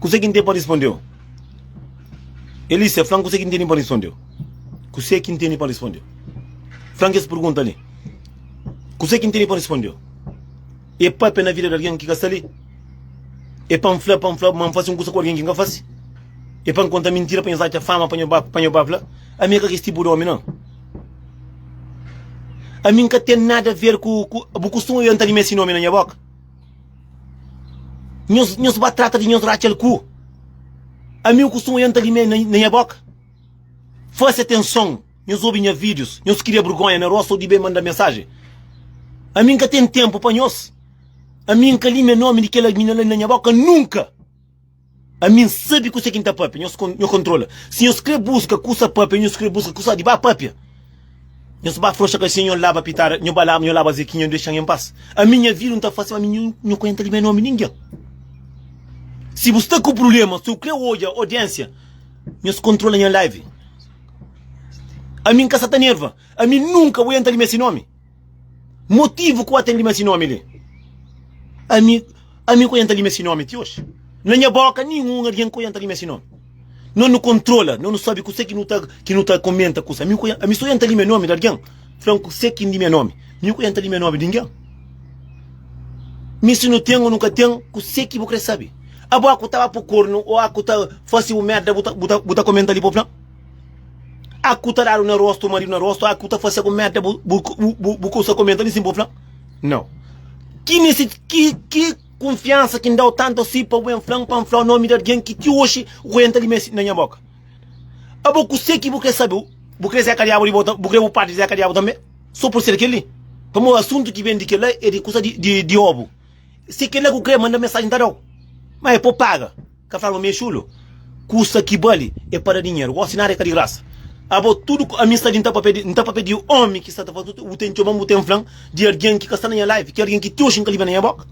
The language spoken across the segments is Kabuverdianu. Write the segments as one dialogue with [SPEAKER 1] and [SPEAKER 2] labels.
[SPEAKER 1] Kuzê ki N ten pa responde-u? Elísia, fla-m kuzê ki N tene pa responde-u. Kuzê ki N tene pa responde-u? Fla-m kes pergunta li. Kuzê ki N tene pa responde-u? É papia na vida di algen ki ka sta li? É pa N fla, pa N fla ma N fase un kuza ku algen ki N ka fase? É pa N konta mintira pa nhos atxa fama pa nho ba fla? Ami é ka kes tipu di ómi, nau. Ami N ka ten nada a ver ku, ku bu kustuma yanta di mesi nomi na nha boka? Nhos, nhos ba trata di nhos ratxa-l ku. Ami u kustuma yanta di me na, na nha boka? Fase atenson, nhos obi nha vídius, nhos kria burgonha na rostu di ben manda mensajen. Ami N ka ten tenpu pa nhos. Ami N ka limia nomi di kel mina la na nha boka nunka. Ami N sabe kuse ki N ta papia, nhos nho kontrola. Si nhos kre buska kusa papia, nhos kre buska kusa di ba papia. Nhos ba froxa kasinha, nho laba pitada, nho ba laba, nho laba zekinha, nho dexa-m en pas. Ami nha vida N ta fase, ma ami nho, nho ka entra di nha nomi ningen. Si bu sta ku prulema, si bu kre odja odiensia, nhos kontrola nha live. Ami N ka sa ta nerva, ami nunka bu entra di nha si nomi. Motivu ku aten lima si nomi li? Ami, ami ku yenta lima si nomi ti oxi. Na nha boka ninhun algen ku yenta lima si nomi. No nu kontrola, no nu sabi kuse ki nu ta ki nu ta komenta kusa. Ami ku ami so yenta lima nomi di algen, flan kuse ki lima nomi. Mi ku yenta lima nomi di ningen. Mi si nu ten o nu ka ten, kuse ki bu kre sabi? Abo aku ta ba po kornu o aku ta fasi bu merda bu ta bu ta bu ta komenta li po flan? A ku ta dadu na rostu, maridu na rostu, a ku ta fase ku merda bu, bu, bu, bu kusa komenta li sin bu fla? Nau. Ki nisi, ki, ki kunfiansa ki N dau tantu asi pa bu ben fla-m pa N fla nomi di algen ki ti oxi ruenta li mes na nha boka? Abo kuse ki bu kre sabe? Bu kre Zeka Diabu di bo, bu kre bu parti di Zeka Diabu tanbe? So pur ser kel-li? Pamodi asuntu ki ben di kel-la é di kusa di, di, di obu. Si kel-la ku kre, manda mensajen N ta dau. Ma é pa bu paga. Ka fla ma mi é xulu. Kusa ki bali é pa da dinheru. Gosi nada é ka di grasa. Abo tudu ku ami sta di N ta papia di N ta papia di omi ki sta ta fasi tudu. Bu ten txoman bu ten flan di algen ki ka sta na nha live, ki algen ki ti oxi N ka liba na nha boka.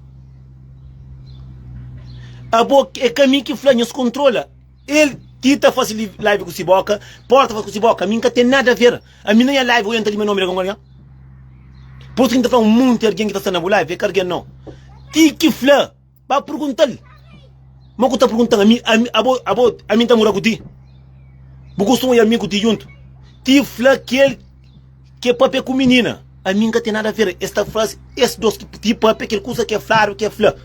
[SPEAKER 1] Abo é ka mi ki fla, nhos kontrola. El ti ta fasi live ku si boka, porta fasi ku si boka. Ami N ka ten nada a ver. Ami na nha live oia N ta lima nomi di algun algen. Por isu ki N ta fla un monti algen ki ta sta na bu live é ka algen no. Ti ki fla. Ba pergunta-l. Ma ku ta pergunta-m ami, ami, abo, abo, ami N ta mora ku ti? Bu kustuma oja mi ku ti djuntu? Ti fla kel ke papia ku minina. Ami N ka ten nada a ver. Es ta fla es dos ki ti papia kel kusa ke fladu ke fla.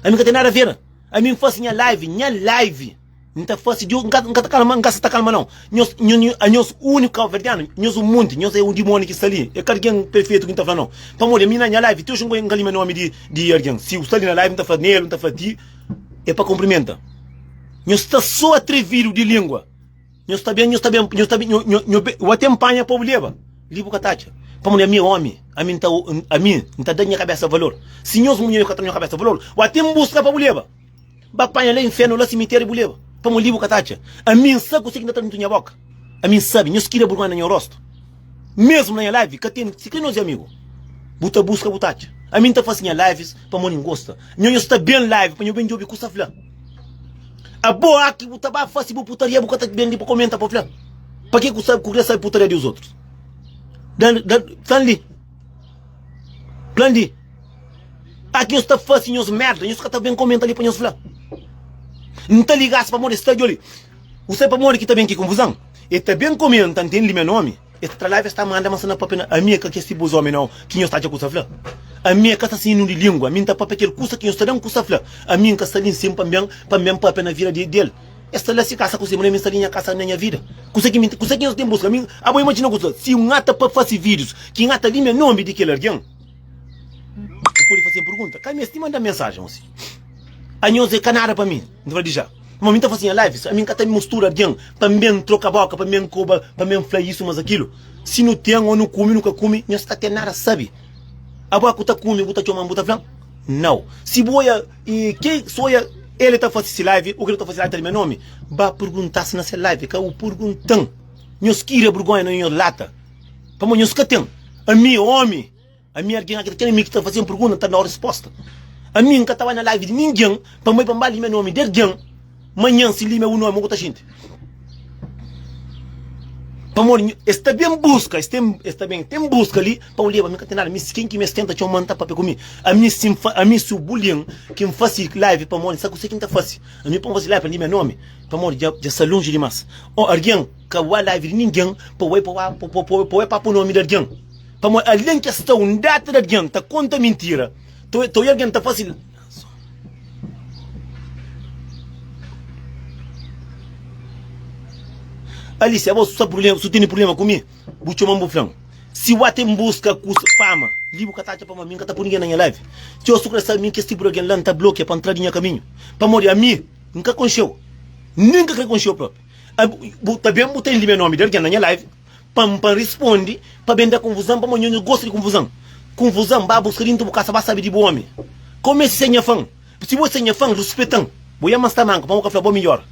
[SPEAKER 1] Ami N ka ten nada a ver. Ami N fasi nha live, nha live. N ta fase di, N ka, N ka ta kalma, N ka sa ta kalma nau. Nhos, nho, nho, anhos úniku kauverdianu, nhos un monti, nhos é un dimóni ki sta li. É ka algen perfeitu ki N ta fla nau. Pamodi ami na nha live, ti oji N ka lima nómi di, di algen. Si bu sta li na live, N ta fla Nelu, N ta fla ti, é pa kunprimenta. Nhos sta sô atrevidu di língua. Nhos ta ben, nhos ta ben, nhos ta ben, nho, nho, nho, bu até npanha pa bu leba, li bu ka ta atxa. Pamodi ami é ómi, ami N ta, ami N ta da nha kabésa valor. Si nhos mudjer nhos ka ta da nhos kabésa valor, bu até nbuska pa bu leba. Ba panha la infernu la simiteriu bu leba pamo li bu ka ta atxa. Ami N sa kuse ki N ta tra dentu nha boka. Ami N sabi nhos kria burgonha na nha rostu. Mesmu na nha live ka ten si kre nos e amigu. Bu ta buska bu ta atxa. Ami N ta fasi nha lives pamodi N gosta. Nho nhos ta ben live pa nho ben djobi kusa fla. Abo aki bu ta ba fasi bu putaria bu ka ta ben li pa komenta pa fla. Pa ke ku sabi ku kre sabi putaria di os otrus. Dan dan flan li. Flan li. Aki nhos ta fase nhos merda, nhos ka ta ben komenta li pa nhos fla. N ta ligasi pamodi es sta djoli. Bu sabe pamodi ki ta ben ki konfuzan? E ta ben komenta, N ten li nha nomi. Es ta tra live es ta manda ma N sta na papia na. Ami é ka kes tipus omi nau ki nhos ta atxa kusa fla. Ami é ka asasinu di lingua, ami N ta papia kel kusa ki nhos ta da-m kusa fla. Ami N ka sta li nsin pa N ben pa N ben papia na vida di del. Es sta la si kasa ku si mulher, mi N sta li nha kasa na nha vida. Kusa ki mi kusa ki nhos ten buska mi? Abo imajina kusa si N ata pa fasi videos ki N ata limia nomi di kel algen. Bu pode faze-m pergunta? Ka meste manda-m mensajen osi. Anhos é ka nada pa mi. N ta fla di já. Ma mi N ta fase nha lives, ami N ka ta mustura algen pa N ben troka boka, pa N ben koba, pa N ben fla isu mas akilu. Si nu ten o nu kume, nu ka kume, nhos ka ten nada sabe. Abo ku ta kume, bu ta txoma-m, bu ta fla-m? Nau. Si bu oia i ke si oia el ta fase si live, o kel ta fase live ta di nha nomi, ba pergunta-s na se live, ka bu pergunta-m. Nhos kria burgonha na nhos lata, pamodi nhos ka ten. Ami, omi. Ami algen aki ta kel ami ki ta faze-m pergunta, N ta da-u resposta. Ami N ka ta bai na live di ningen pa N bai pa N ba limia nomi di algen. Manhan si limia bu nomi, mo ku ta xinti? Pamodi es ta ben buska, es ten, es ta ben ten buska li pa bu leba. Mi ka ten nada, mi ken ki meste ta txoman ta papia ku mi. Ami si N fa, ami si bu lin ki N fasi live pamodi N sa kuse ki N ta fasi. Ami pa N fasi live pa limia nomi, pamodi dja dja sta lonji dimas. O argen ka wá live di ningen pa wai pa wá pa pa pa wai papa nomi di argen. Pamodi algen ki sta un data di argen ta konta mintira, ta ta oi argen ta fasi. Alice, abo su sta problema, su tene problema ku mi, bu txoman bu flan. Si bu ate buska ku fama, li bu ka ta atxa pamodi mi nka ta pui ningen na nha live. Txeu su kre sabe mi kes tipu di algen la nta blokia pa ntra di nha kaminhu. Pamodi ami nka konxeu, nen nka kre konxeu propi. Bu ta ben bu ta enlimia nomi di algen na nha live. Pa-m pa-m risponde pa ben da konfuzan pamodi nho nho gosta di konfuzan konfuzan ba buska dintu bu kasa ba sabe di bu omi ka bu meste ser nha fan si bo ser nha fan ruspeta-m bo yama sta manku pamodi ka fla bo midjor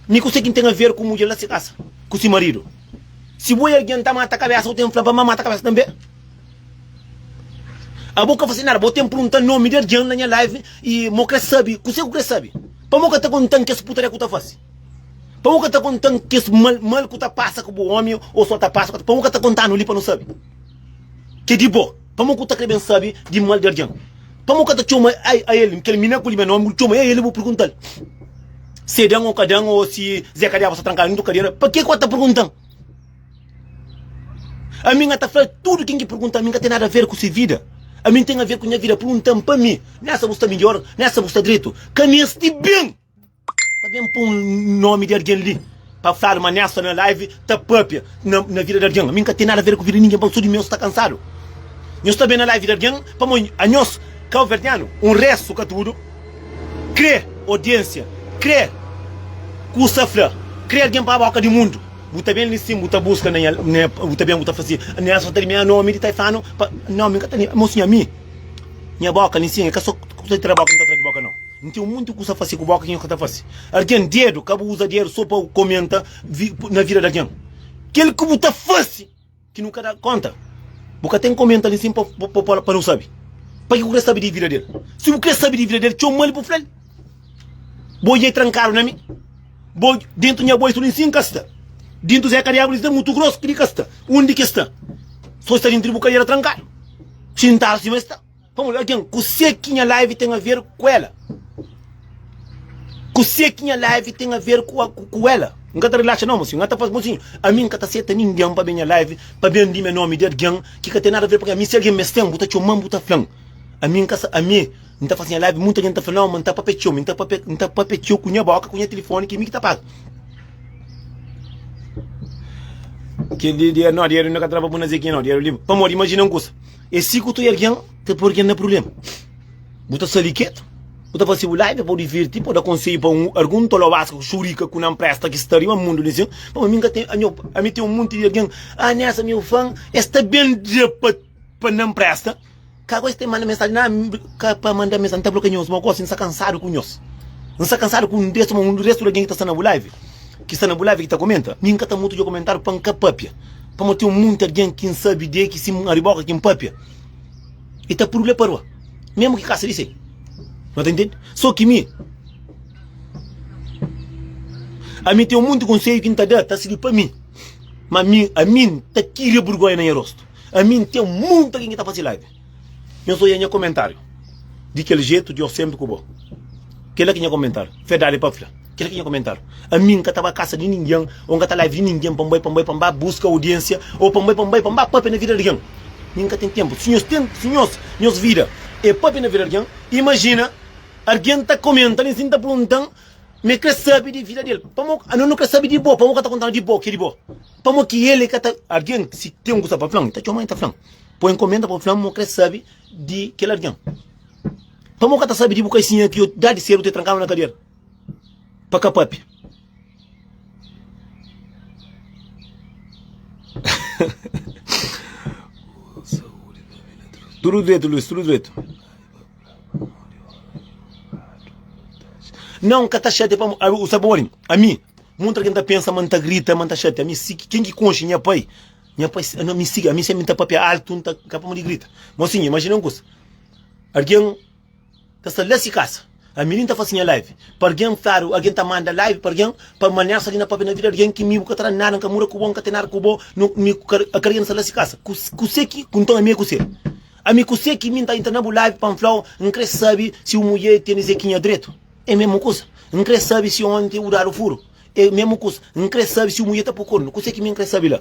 [SPEAKER 1] mi kuse ki n ten aver ku mudjer la si kasa ku si maridu si bo e algen ta mata kabesa bu ten fla pa ma mata kabesa tanbe abo ka fase nada bo ten pergunta nomi di algen na nha live i mo kre sabe kuse ku kre sabe pamodi ka ta konta-m kes putaria ku ta fase. Pa bu ka ta konta-m kes mal, mal ku ta pasa ku bu omi o so ta pasa ku ta, pa bu ka ta konta-nu li pa nu sabe ke di bo. Pamo ku ta kre ben sabe di mal di algen? Pamo ka ta txoma a, a el, kel mina ku li me nomi, bu txoma a el i bu pergunta-l se dan o ka dan o si Zé Kadiaba sta trankadu dentu kadera. Pa ke ku a ta pergunta-m? Ami N ta fla tudu ken ki pergunta-m, mi N ka ten nada a ver ku se vida. Ami N ten a ver ku nha vida. Pergunta-m pa mi, nessa bu sta midjor, nessa bu sta dretu. Ka meste ben! Pa ben pô un nomi di algen li pa fladu ma Nessa na live ta papia na, na vida di algen. Ami N ka ten nada a ver ku vida di ningen, pa so di meu sta kansadu. Nhos ta ben na live di algen pamodi anhos kauverdianu, un restu ka tudu, kre odiensia, kre kusa fla, kre algen pa boka di mundu. Bu ta ben li sin, bu ta buska na nha, na, bu ta ben bu ta fla si, Nessa ta limia nomi di Taifano pa, nomi N ka ta limia, mosinhu ami nha boka li sin, e ka so kusa di tra boka N ta tra di boka nau. N ten munti kusa fase ku boka ki nho ka ta fase. Algen dedu, ka bu uza dedu so pa komenta na vida di algen. Kel ki bu ta fase ki nu ka da konta, bu ka ten komenta li sin pa pa nu sabe. Pa ki bu kre sabe di vida del? Si bu kre sabe di vida del, txoma-l bu fla-l. Bo dja e trankadu na mi. Bo dentu nha bolsu li sin ka sta. Dentu Zé Kadiabu li sta mutu gros ki li ka sta. Undi ki sta? So sta dentru di bu kadera trankadu. Xintadu sima e sta. Pamodi algen, kuse ki nha live ten a ver ku ela? Kuse ki nha live ten a ver ku, ku ela? N ka ta relaxa não, mocinho. N ka ta faz, mocinho, ami N ka ta seta ninguém pa ben nha live, pa ben di nha nomi di algen ki ka ten nada a ver, porque ami si algen meste-m, bu ta txoma-m, bu ta fla-m. Ami N ka sa, ami N ta faz nha live, muita gente ta fla, não, ma N ta papia txeu, mi N ta papia, N ta papia txeu ku nha boka, ku nha telefone, ki mi ki ta paga. Kel di, di, não, dinheiro N ka ta da pa bu na Zequinha, não, dinheiro li, pamodi imajina un kusa. É si ku tudu algen ta poi algen na prubléma. Bu ta sta li ketu, bu ta fase bu live pa bu divirti, pa bu da konsedju pa un algun tolobasku ku xurika ku nan presta ki sta riba mundu li sin. Pamodi mi N ka ten, anho, ami ten un monti di algen, ah Nessa mi é bu fan, es ta ben da pa pa nan presta. Ka gosi ten manda mensaji, na ka pa manda mensaji, N ta blokia nhos, ma gosi N sta kansadu ku nhos. N sta kansadu ku un restu, ma un restu di algen ki ta sta na bu live, ki sta na bu live ki ta komenta, mi N ka ta mutu dja komentariu pa N ka papia. Pamodi ten munti algen ki N sabe di ki si N abri boka ki N papia, e ta purble pa rua, mesmu ki kasa di se. No ta intende? So ki mi, ami ten munti konsedju ki N ta da, ta sirbi pa mi, ma mi, ami N ta kiria burgonha na nha rostu. Ami N ten munti algen ki ta fasi live. Nhos oia nha komentariu di kel jetu, Dios senpri ku bo. Kela ki nha komentariu, verdadi pa fla. Kel ki nha komentariu. Ami N ka ta ba kasa di ningen, ô N ka ta live di ningen pa N bai, pa N bai, pa N ba buska audiensia, ô pa N bai, pa N bai, pa N ba papia na vida di algen. Mi N ka ten tenpu. Si nhos ten, si nhos, nhos vida é papia na vida di algen, imajina algen ta komenta li sin ta pergunta-m ma el kre sabe di vida di el. Pamo, ano nu kre sabe di bo, pamo ka ta konta-nu di bo, ki é di bo. Pamo ki el e ka ta, algen si ten un kusa pa fla-m, el ta txoma-m, el ta fla-m. Poi N komenta pa fla-m ma bu kre sabe di kel algen. Pamo ka ta sabe di bu kaisinha ki yo da di sedu te trankadu na kadera. Pa ka papia. Tudu dretu, Luis, tudu dretu. Não, ka ta xatia pa o sabor. Ami, muita gente ta pensa ma ta grita, ma ta xatia. Ami, si quem que conche nha pai, nha pai, não me siga, ami sempre ta papia alto, ta ka pa de grita. Mocinho, imagina um coisa. Alguém Ta sta la si kasa. Ami li N ta fase nha live pa algen fladu, algen ta manda live pa algen pa manera li na papia na vida di algen ki mi bu ka ta da nada, N ka muda ku bo, N ka ten nada ku bo, no mi ku ka algen sta la si kasa. Kuse ki nton ami é kuse? Ami kuse ki mi N ta entra na bu live pa N flau N kre sabe si bu mudjer tene zekinha dretu? É mesmu kusa. N kre sabe si onti bu dadu furu? É mesmu kusa. N kre sabe si bu mudjer ta pui kornu? Kuse ki mi N kre sabe la?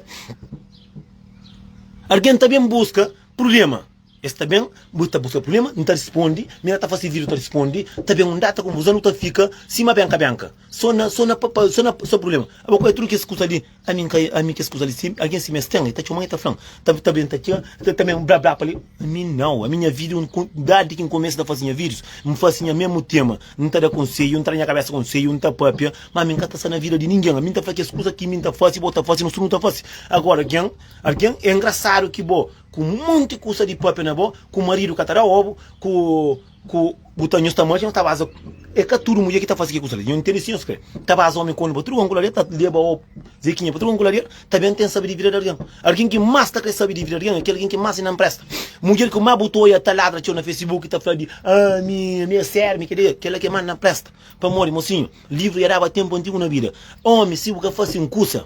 [SPEAKER 1] Algen ta ben buska prubléma. Es ta ben, bu ta buska prubléma, N ta risponde, mi na ta fase vídiu ta risponde, ta ben un data konfuzon, nu ta fika sima benka-benka, so na, so na, so na, so prubléma. Abo ku é tudu kes kusa li, ami N ka, ami kes kusa li, si algen si mes ten, e ta txoma-m, e ta fla-m, ta, ta ben ta txega, ta, ta ben bla bla pa li. Ami nau, ami nha vídiu, N ku, dadi ki N kumesa ta fase nha vídius, N fase nha mesmu tema, N ta da konsedju, N ta da nha kabesa konsedju, N ta papia, ma ami N ka ta sta na vida di ningen, ami N ta fla kes kusa ki mi N ta fase, bo ta fase, nos tudu nu ta fase. Agora, algen, algen, é ngrasadu ki bo. Ku monti kusa di papia na bo, ku maridu ka ta da obu, ku ku bu ta nhos ta maxa nhos ta baza, e ka tudu mudjer ki ta fasi ki kusa li, nho ntende si nhos kre, ta baza omi konu pa tudu konu ku lader, ta leba obu zekinha pa tudu konu ku lader, ta ben ten sabi di vida di algen, algen ki mas ta kre sabi di vida di algen é kel algen ki mas na npresta, mudjer ki mas bu ta oia ta ladra txeu na facebook ta fla di ami, ami é sériu, mi keli, kela ki mas na npresta, pamodi mosinhu, livru ya daba tenpu antigu na vida, omi si bu ka fasi un kusa.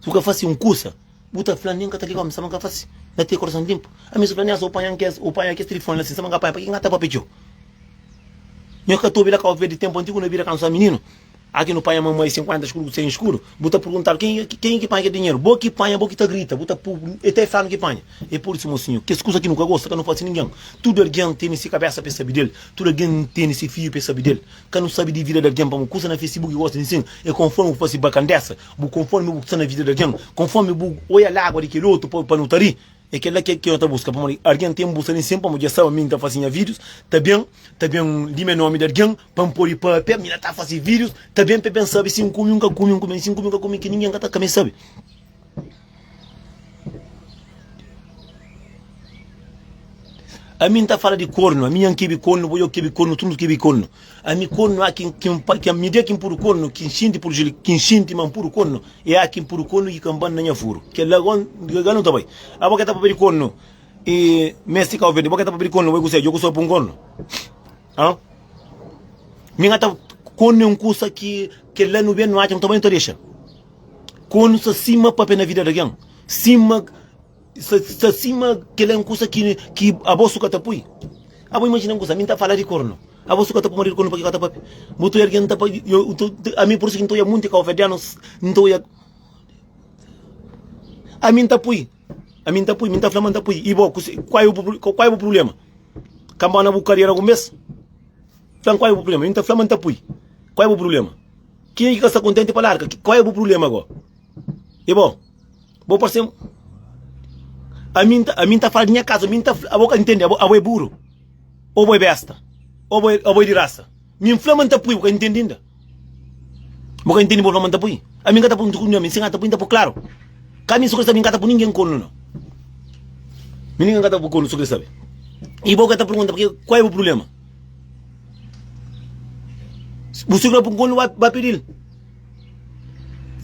[SPEAKER 1] Si bu ka fase un kusa, bu ta fla, Nen ka ta liga, omi, sama N ka fase. N ta ten korason linpu. Ami, si bu fla, Nelson, bu panha kes, bu panha kes tilifoni la sin, sama N ka panha, pake N ka ta papia txeu? Nho ka ta obi la Kau Verdi, tenpu antigu na bira kandu staba mininu, a ki nu panha mamai 50 skudu ku 100 skudu, bu ta purguntadu, Ken, ken ki panha kel dinheru? Bo ki panha, bo ki ta grita, bu ta pu, e ta e flanu ki panha. E pur isu, mosinhu, kes kusa ki nu ka gosta, ka nu fase ningen. Tudu algen tene si kabesa pa e sabi del, tudu algen tene si fiu pa e sabi del. Ka nu sabe di vida di algen pamodi kusa na facebook gosi di nsin é konformi bu fase bakandesa bu konformi bu sta na vida di algen konformi bu oia lagua di kel otu pa nu ta ri é kel la ke ke nu ta buska pamodi algen ten busa di nsin pamodi dja sabe mi nta fase nha videos ta ben ta ben di me nomi di algen pa N pode papia mi na ta fase videos ta ben pa ben sabe si N kume un ka kume un kume si N kume un ka kume ki ningen ka ta ka me sabe. Ami N ta fala di kornu, ami nha N kebe kornu, bo yo kebe kornu, tudu kebe kornu. Ami kornu a ki ki ki ami dia ki N pudu kornu, ki N xinti pur juli, ki N xinti ma N pudu kornu, e a ki N pudu kornu ki ka N ban na nha furu. Kel la gon, ga nu ta bai. Abo ke ta papia di kornu i mesti Kau Verdi, bo ke ta papia di kornu, bo e kuse, djo ku soba pun kornu? Ha? Mi N ka ta kornu e un kusa ki kel la nu ben nu atxa nu ta bai nu ta dexa. Kornu sta sima papia na vida di algen, sima Sta sima kel-la é un kusa ki ki abo su ka ta pui. Abo imajina un kusa, ami N ta fala di kornu, abo su ka ta pui maridu kornu pa ki ka ta papia. Bu ta oia algen ta papia, ami pur isu ki N ta oia munti kauverdianus, N ta oia, ami N ta pui, ami N ta pui, mi N ta fla ma N ta pui. I bo, kuse, kua é bu kua é bu prublema? Ka N ba na bu karera algun bes? Fla-m kua é bu prublema? Mi N ta fla ma N ta pui. Kua é bu prublema? Kenha ki ka sta kontenti pa larga? Kua é bu prublema go? I bo? Bo parse Ami N ta, ami N ta fala di nha kaza, mi N ta fla, abo ka ntende, abo, abo é buru, ô bo é besta, ô bo é, abo é di rasa. Mi N fla ma N ta pui, bu ka ntende inda. Bu ka ntende, bo fla ma N ta pui. Ami N ka ta pui, ami si N ka ta pui, N ta pui klaru. Ka mi su kre sabe, N ka ta pui ningen kornu nau. Mi ningen ka ta pui kornu, su kre sabe. I bo ka ta pergunta, porque kual é bu prublema? Bu su kre pui kornu, ba, ba pidil.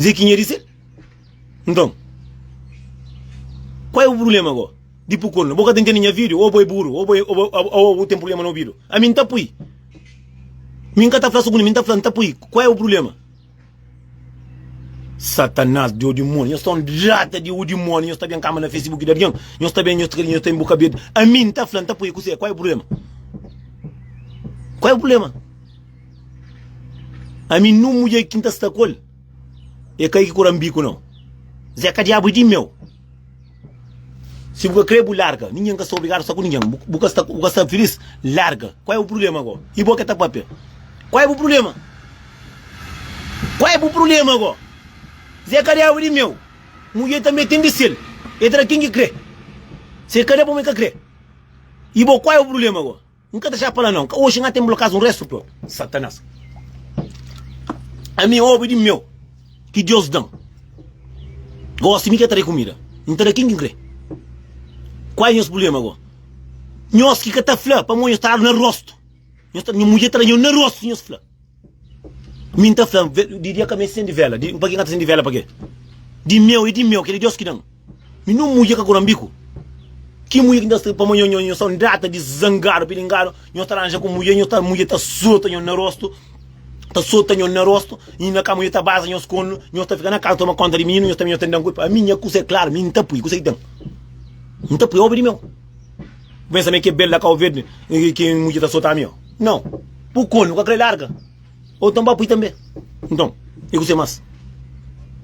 [SPEAKER 1] Zequinha di sel. Nton, kual é bu prubléma go di pui kornu? Bo ka ta ntende nha vídiu? Ô bo é buru, ô bo é, ô bu ten prubléma na obidu? Ami N ta pui. Mi N ka ta fla sugundu, mi N ta fla, N ta pui. Kual é bu prubléma? Satanás, di dimóniu, nhos sta un rata di dimóniu, nhos ta ben kama na Facebook di algen, nhos ta ben, nhos ta nhos ten bu kabelu. Ami N ta fla, N ta pui kuzê? Kual é bu prubléma? Kual é bu prubléma? Ami nun mudjer ki N ta sta ku el. E kai ki kuran biku nau. Zé ka diabu di meu. Si bu ka kre bu larga. Ningen ka sta obrigadu sta ku ningen. Bu ka sta bu ka sta filis, larga. Kual é bu prublema go? I bo ke ta papia. Kual é bu prublema? Kual é bu prublema go? Zé ka diabu di meu. Mudjer tanbe ten di sel. E ta da ken ki kre. Se ka da pa mi ka kre. I bo kual é bu prublema go? N ka ta xa pa la nau. Oxi N ten blokazu un restu propi. Satanas. Ami obi di meu ki Deus dan. Gosi mi ka ta da kumida. N ta da ken ki N kre. Kual é nhos prublema go? Nhos ki ka ta fla pamodi nhos ta dadu na rostu. Nhos ta, nha mudjer ta da nho na rostu si nhos fla. Mi N ta fla, di dia ka meste sende vela. Di, pa ke N ka ta sende vela pa ke? Di meu é di meu, kel é Deus ki dan. Mi nun mudjer ka kuran biku. Ki mudjer ki nta sta pamo nho nho sta un data di zangadu pilingadu nho ta ranja ku mudjer nho ta mudjer ta sota nho na rostu ta sota nho na rostu i na ka mudjer ta baza nhos konu nho ta fika na kaza toma konta di mininu nho ta nho ta ndan ku ami nha kusa é klaru mi nta pui kusa ki ten nta pui obi di meu pensa ma é ke bel la kau verdi ki mudjer ta sota ami não bu konu ka kre larga. Ou nton ba pui tanbe. Nton, e kuse mas?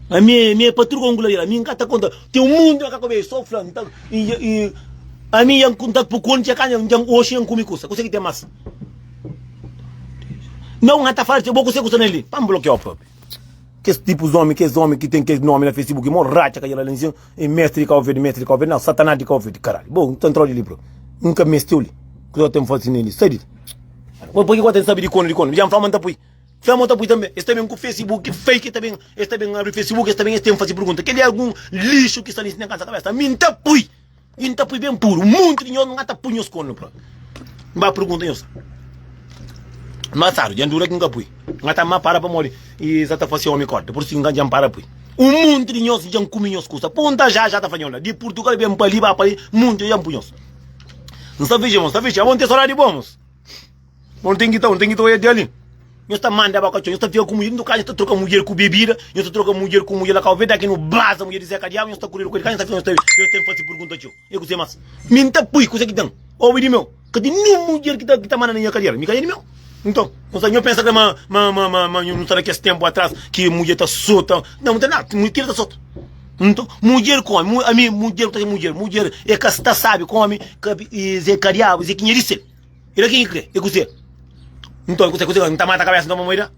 [SPEAKER 1] Ami, mi é pa tudu kon kula ami nka ta konta. Ten un mundu na ka kobe, so fla, nta, i, i, ami yan nta pu konti ya kanha, njan oxi yan kumi kusa. Kuse ki ten mas? Nau nka ta fala, bo kuse ku sta na li? Pa nblokiau propi. Kes tipus di omi, kes omi ki ten kes nomi na Facebook, mo ratxa ka dja la li nsin, e mestri di Kau Verdi, mestri di Kau Verdi, nau, satanás di Kau Verdi, karalhu. Bo, nta ntrau di li propi. Nka mesteu li. Kusa ten fasi neli? Sai di li. Bo poi ki gosta di sabi di kono di kono. Dja N fla ma N ta pui. Fla ma N ta pui tanbe. Es ta ben ku Facebook fake, es ta ben, es ta ben abri Facebook, es ta ben, es ten fasi pergunta. Kel-li é algun lixu ki sta li na kansa kabesa. Mi N ta pui! I N ta pui ben puru. Monti di nhos, N ka ta pui nhos kono propi. N ba pergunta nhos. Ma sabi, dja N dura ki N ka pui. N ka ta ma para pamodi i sa ta fasi omi korda. Pur isu ki N ka dja N para pui. Un monti di nhos dja N kumi nhos kusa. Punta já já ta fla nhos la. Di Purtugal ben pa li, ba pa li, monti dja N pui nhos. N sta fixi, mon, sta fixi. Abo N ten sodadi di bo, mos. Bo N ten ki ta, N ten ki ta oia di ali. Nhos ta manda ba katxor, nhos ta fika ku mudjer, ntu ka nhos ta troka mudjer ku bebida, nhos ta troka mudjer ku mudjer la kau verde, aki nu baza mudjer di Zé Kadiabu, nhos ta kuredu ku el, ka nhos ta fika, nhos ta, nhos ten fasi pergunta txeu. E kuse mas? Mi N ta pui kuse ki ten. Obi di meu, ka ten ninhun mudjer ki ta, ki ta manda na nha kadiera, mi ka é di meu. Nton, nhos ta, nhos pensa ki ma, ma, ma, ma, ma nu sta na kes tenpu atras ki mudjer ta sota, nau, nu ta nada, mudjer ta sota. Nton, mudjer ku omi, ami mudjer ku ta mudjer, mudjer e ka sta sabi ku omi ka ze ka diabu, ze kinha di sel. E da kinha ki kre, e kuse. Nton, kuse, kuse, nta mata kabesa nton pa moida.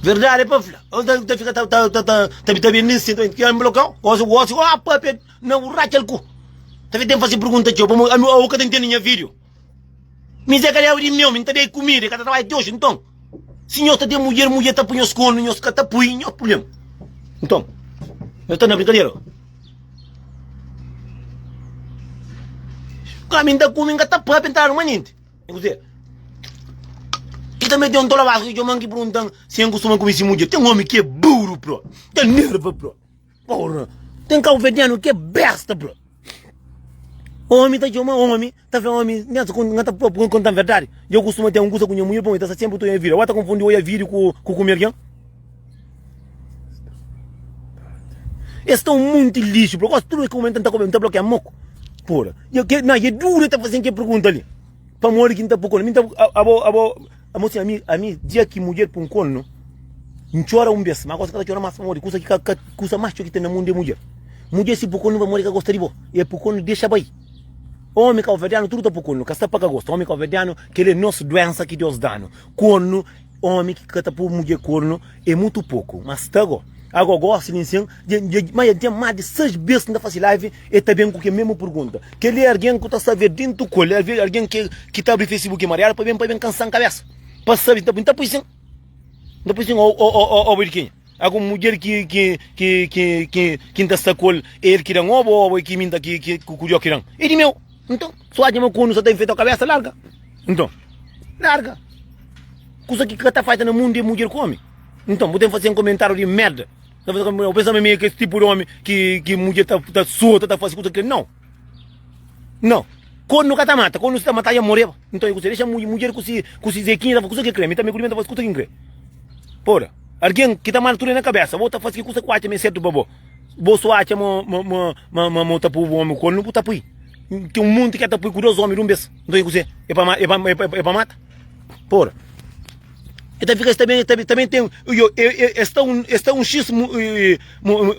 [SPEAKER 1] Verdade é pa fla. Eu ta, ta fica ta ta ta ta ta ta bem nem sinto, que am blocão. Gosto gosto, ah papia, não racha el cu. Ta tem fazer pergunta tio, como eu ka ta entende nha vídeo. Mi Zé Calhau di meu, mi ta dei kumida, ka ta trabalha te oji, nton. Si nhos ta ten mudjer, mudjer ta pui nhos konu, nhos ka ta pui, nhos problema. Nton, nhos ta na brinkadera. Ka mi ta kume, nka ta papia, nta arma ninti. E kuzê? I tanbe ten un tolabasku ki txoman ki perguntan si N kustuma kume si mudjer. Ten omi ki é buru pro, ta nerva pro. Porra, ten kabuverdianu ki é besta bro. Omi ta txoma omi, ta fla omi, nha ta nha ta kontan verdadi. Dja kustuma ten un kusa ku nha mudjer, pamodi ta sta senpri ta oia video. Ua ta konfundi oia video ku ku kume algen? Es sta un monti lixu bro. Gosi tudu es kumenta nta nta blokea moku. Porra, dja ke na dja dura ta fazen ke pergunta li. Pamodi ki nta pui konu? Mi nta abo abo amo sin ami ami dia ki mudjer pun konu N txora un bes, ma gosi N ka ta txora mas pamodi kusa ki ka ka kusa mas txeu ki ten na mundu é mudjer. Mudjer si pui konu pamodi ka gosta di bo, e pui konu dexa bai. Omi kauverdianu tudu ta pui konu, ka sta pa ka gosta. Omi kauverdianu kel é nos duensa ki Deus danu. Konu, omi ki ka ta pui mudjer konu é mutu poku, ma sta go. Ago gosi li nsin, dja dja ma dja ten mas di 6 bes ki N ta fasi live e ta ben ku kel mesmu pergunta. Kel li é algen ku ta sabe dentu ku el, algen ki ki ta abri facebook mariadu pa ben pa ben kansan kabesa pa sabe. N ta pui sin. N ta pui sin, ô, ô, ô, ô, di kenha? Ago mudjer ki, ki, ki, ki, ki, ki N ta sta ku el, é el ki da-m obu ô é ki mi N ta, ki, ki, ku Diós ki da-m? É di meu. Nton, si bu atxa ma konu sa ta infeta kabesa, larga. Nton, larga. Kusa ki ka ta faita na mundu é mudjer ku omi. Nton, bu ten fase un komentáriu di merda. Bu pensa ma mi é kes tipu di omi ki, ki mudjer ta, ta sota, ta fase kusa ki. Nau. Nau. Kornu ka ta mata, kornu si ta mata dja moreba. Nton e kuse, dexa mudjer ku si ku si zekinha ta fasi kusa ki kre, mi tanbe ku di mi ta fasi kusa ki N kre. Pora, algen ki ta manda tudu na kabesa, bo ta fasi ki kusa ku atxa ma e sertu pa bo. Bo so atxa ma ma ma ma ma ta pui bu omi kornu, bu ta pui. Ten un monti ki ta pui ku dos omi di un bes. Nton e kuse, e pa e pa e pa mata? Pora. E ta fika, es ta ben, ta ben ten, yo, es ta un, es ta un xis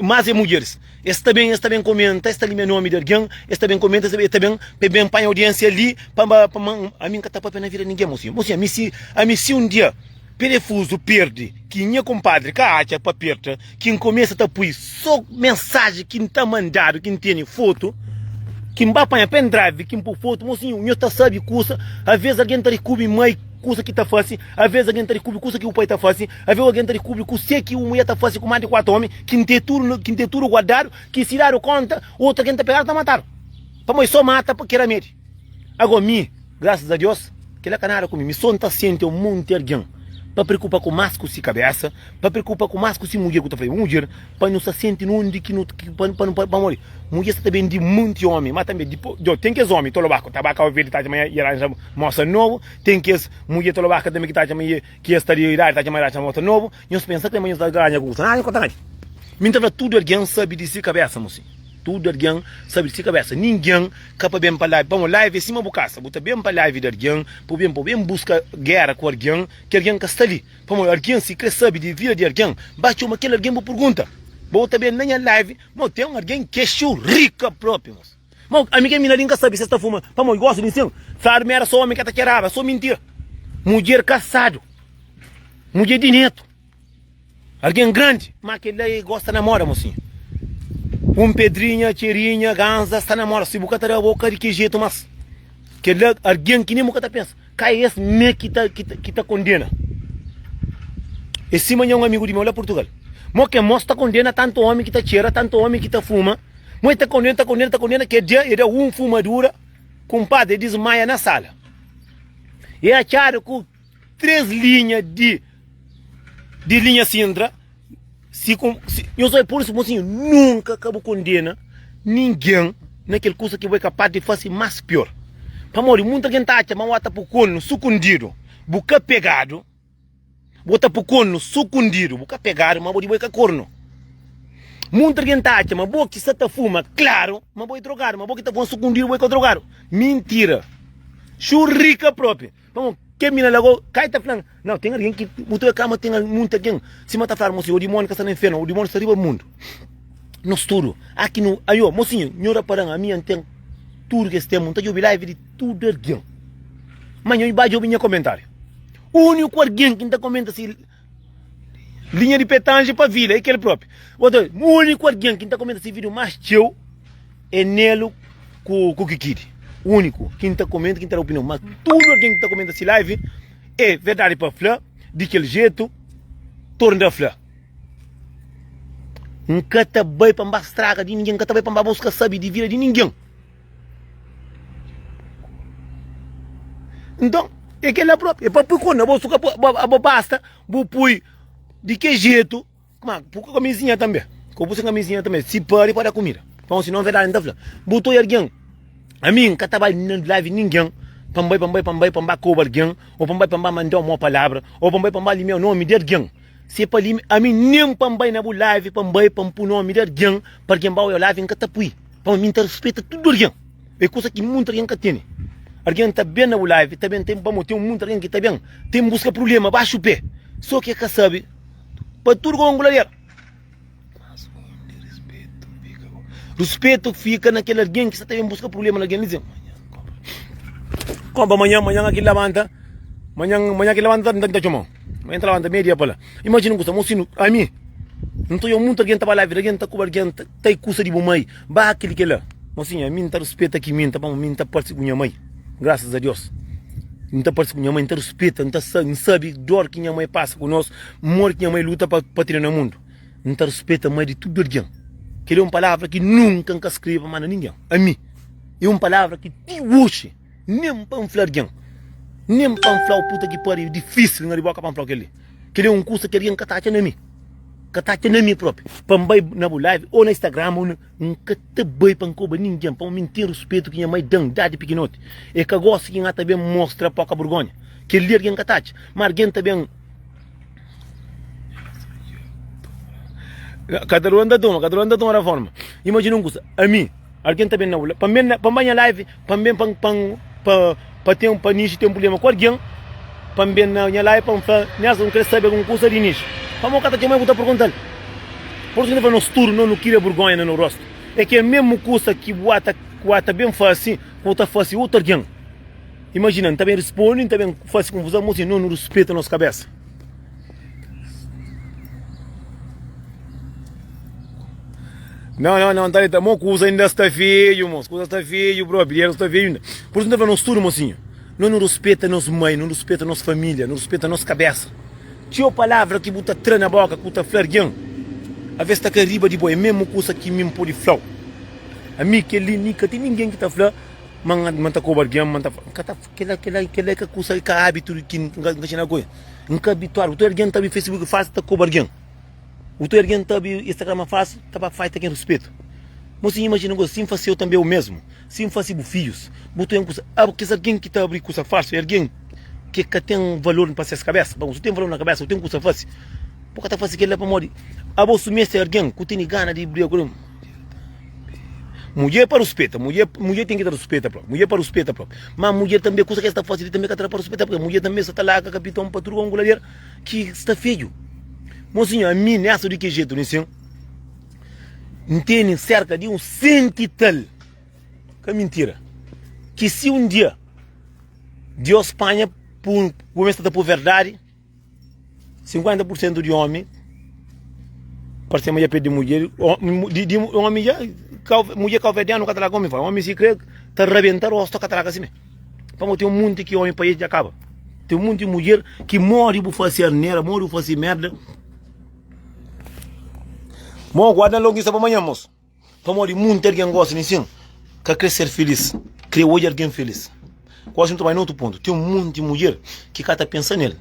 [SPEAKER 1] mas e mudjeris. Es ta ben, es ta ben komenta, es ta limia nomi di algen, es ta ben komenta, es ta ben pa ben panha audiensia li, pa pa ma ami N ka ta papia na vida di ningen, mosinhu. Mosinhu, ami si, ami si un dia perefuzu perde, ki nha kunpadri ka atxa pa perta, ki N kumesa ta pui so mensaji ki N ta mandadu, ki N tene fotu, ki N ba panha pendrive, ki N pui fotu, mosinhu, nho ta sabe kusa, aves algen ta rikubi mai kusa ki ta fase, aves algen ta rikubi kusa ki bu pai ta fase, aves algen ta rikubi kuse ki bu mulher ta fase ku más di 4 omi, ki N ten tudu, ki N ten tudu guardadu, ki si dadu konta, otu algen ta pegadu ta matadu. Pamodi so mata pa ki ramedi. Agora mi, grasas a Deus, kila ka nada ku mi. Mi so N ta senti un monti algen. pa preokupa ku más ku si kabésa, pa preokupa ku más ku si mudjer ku ta fla mudjer pa nu sta sienti na undi ki nu pa nu pamodi mudjer sta ta ben di monti omi ma tanbe dipo djo ten kes omi tolobaka ta ba Kau Verdi ta atxa ma e ranja mosa nobu ten kes mudjer tolobaka tanbe ki ta atxa ma e ki es sta di idadi ta atxa ma e ranja mosa nobu nhos pensa ki ma nhos ta ganha ku kusa nada nhos ka ta ganha mi ta fla tudu algen sabi di si kabésa mosi tudu algen sabi di si kabésa ningen ka pa ben pa live pamodi live é sima bu kasa bu ta ben pa live di algen pa bu ben pa bu ben buska gera ku algen ki algen ka sta li pamodi algen si kre sabi di vida di algen ba txoma kel algen bu pergunta bo ta ben na nha live mo ten algen ke xurrika propi mos mo ami ke mina li nka sabi se sta fuma pamodi gosi di nsin fladu mi era so omi ka ta txeraba so mintira mudjer kasadu mudjer di netu. Algen grandi, ma kel-la e gosta na moda, mosinhu. Un pedrinha, txerinha, ganza, sta na moda. Si bu ka ta da boka di ki jetu mas. Kel-la algen ki nen bu ka ta pensa. Ka es me ki ta, ki ta, ki ta kondena. É sima nha un amigu di meu la Purtugal. Mo ke mos ta kondena tantu omi ki ta txera, tantu omi ki ta fuma. Mo e ta kondena, ta kondena, ta kondena, ke dia e da un fumadura, kumpadri e dismaia na sala. E atxadu ku 3 linha di di linha Sintra si ku si nhos oi pur isu mosinhu nunka ka bu kondena ningen na kel kusa ki bo é kapaz di fase mas pior pamodi munta algen ta atxa ma bu ata pukonu sukundidu bu ka pegadu bu ta pukonu sukundidu bu ka pegadu ma bo di bo é ka kornu munta algen ta atxa ma bo ki sa ta fuma klaru ma bo é drogadu ma bo ki ta fuma sukundidu bo é ka drogadu mintira xurrika propi. Pamodi kel mina la go kai ta fla-m, Nau, ten algen ki bu ta kama, ten munti algen. Sima ta fladu, mosinhu, o dimóni ka sta na infernu, o dimóni sta riba mundu. Nos tudu, aki nu, aio, mosinhu, nho rapara-m, ami N ten tudu kes ténpu, N ta djobe live di tudu algen. Ma nho ba djobe nha komentáriu. Úniku algen ki N ta komenta si linha di petange pa vila é kel própi. Otu, úniku algen ki N ta komenta si vídiu más txeu é Nelo ku ku Kikidi. Úniku ki N ta komenta, ki N ta da opinion. Ma tudu algen ki ta komenta si live é verdadi pa fla, di kel jetu torna fla. N ka ta bai pa N ba straga di ningen, N ka ta bai pa N ba buska sabi di vida di ningen. Nton, é kel-la própi. É pa pui kor na bo suka, bo basta bu pui di ke jetu. Kuma, bu ku kamizinha tanbe. Ku bu sen kamizinha tanbe. Si pari pa da kumida. Pamodi si non verdadi N ta fla. Bu ta oia algen. Ami N ka ta bai na live ningen pa N bai, pa N bai, pa N bai, pa N ba koba algen, o pa N bai pa N ba manda-u mau palabra, o pa N bai pa N ba limia nomi di algen. Si é pa limia, ami nen pa N bai na bu live pa N bai pa N pui nomi di algen, pa algen ba oia live N ka ta pui. Pamodi mi N ta rispita tudu algen. É kusa ki munti algen ka tene. Algen ta ben na bu live, ta ben, ten, pamodi ten munti algen ki ta ben, ten buska prubléma baxu pé. So ki e ka sabe pa tudu ku angulader. Mas undi respetu fika go? Respetu fika na kel algen ki sta ta ben buska prubléma na algen. Li dizen, Konpa manhan, manhan aki labanta, manhan, manhan aki labanta, N ta txoma-u. Manhan ta labanta meia dia pa la. Imajina un kusa, mosinhu, ami, N ta oia munti algen ta ba live di algen, ta kuba algen, ta kusa di bu mai, ba kel kel-la. Mosinhu, ami N ta ruspeta ki mi N ta pamodi mi N ta parse ku nha mai, grasas a Dios. N ta parse ku nha mai, N ta ruspeta, N ta N sabe dor ki nha mai pasa ku nos, modi ki nha mai luta pa pa tene na mundu. N ta ruspeta mai di tudu algen. Kel-li é un palavra ki nunka N ka skrebe pa manda ningen. Ami, é un palavra ki ti oxi nen pa N fla algen, nen pa N fla-u puta ki pariu, é difísil N abri boka pa N fla-u kel-li. Kel-li é un kusa ki algen ka ta atxa na mi, ka ta atxa na mi própi. Pa N bai na bu live ô na Instagram ô na. N ka ta bai pa N koba ningen, pamodi mi N ten ruspetu ki nha mai da-m dadi pikinoti. E ka gosta ki N ata ben mostra poka burgonha. Kel-li algen ka ta atxa, ma algen ta ben. Ka ta dura N ta toma, ka ta dura N ta toma da forma. Imajina un kusa, ami, algen ta ben na bu, pa N ben na, pa N bai nha live, pa N ben pa N, pa N, pa, pa ten, pa Nixi ten prubléma ku algen, pa N ben na nha live pa N fla, Nelson, N kre sabe algun kusa di Nixi. Pamodi ka ta txoma-m bu ta pergunta-l. Por isu ki N ta fla, nos tudu nos nu kria burgonha na nos rostu. É kel mesmu kusa ki bu ata ku ata ben fase, ku bu ta fase otu algen. Imajina, N ta ben risponde, N ta ben fase konfuzon, mo si nos nu rispita nos kabesa. Não, não, não, tá, tá, mo kusa ainda sta feio, mos, kusa sta feio propi, dinheiro sta feio ainda. Por isso N ta fla nos tudu, mosinhu, nos nu rispita nos mãe, nu rispita nos família, nu rispita nos kabesa. Txeu palavra ki bu ta tra na boka ku ta fla argen, aves ta kai riba di bo. É mesmu kusa ki mi N pode fla-u. Ami kel-li, mi ka ten ningen ki ta fla. Ma N ta koba algen, ma N ta N ka ta Kela, kela, kela é ka kusa, é ka ábitu di ki N ka txena ku el. N ka abituadu. Otu algen ta abri Facebook falsu ta koba algen. Otu algen ta abri Instagram falsu ta ba faita ken ruspetu. Mo si imajina gosi, si N fase-u tanbe o mesmu, si N fase bu fijus, bu ten kusa. Abo kes algen ki ta abri kusa falsu é algen ki ka ten valor pa ses kabesa. Pabia si bu ten valor na kabesa, bu ten kusa fase. Bu ka ta fase kela pamodi abo su meste algen ku tene gana di briga ku el. Mudjer pa ruspeta, mudjer, mudjer ten ki ta ruspeta propi, mudjer pa ruspeta propi. Ma mudjer tanbe kusa ki es ta fase li tanbe ka ta da pa ruspeta porque mudjer tanbe sa ta larga kapiton pa tudu konku ladera ki sta fedju. Mosinhu, ami nessa di ki jetu li sin, N tene serka di un senti tal, ka mintira, ki si un dia Dios panha pu, kumesa ta pu verdadi, 50 por sentu di omi parse ma dja perde mudjer di di omi dja mudjer kauverdianu ka ta larga omi fora omi si kre ta rabenta rostu ka ta larga sime pamodi ten un munti ki omi pa el dja kaba ten un munti mudjer ki modi bu fase arnera modi bu fase merda mo guarda longisa pa manhan mos. Pamodi munti algen gosta di sin ka kre ser filis, kre odja algen filis. Gosi nu ta bai na otu pontu, ten munti mudjer ki ka ta pensa nel.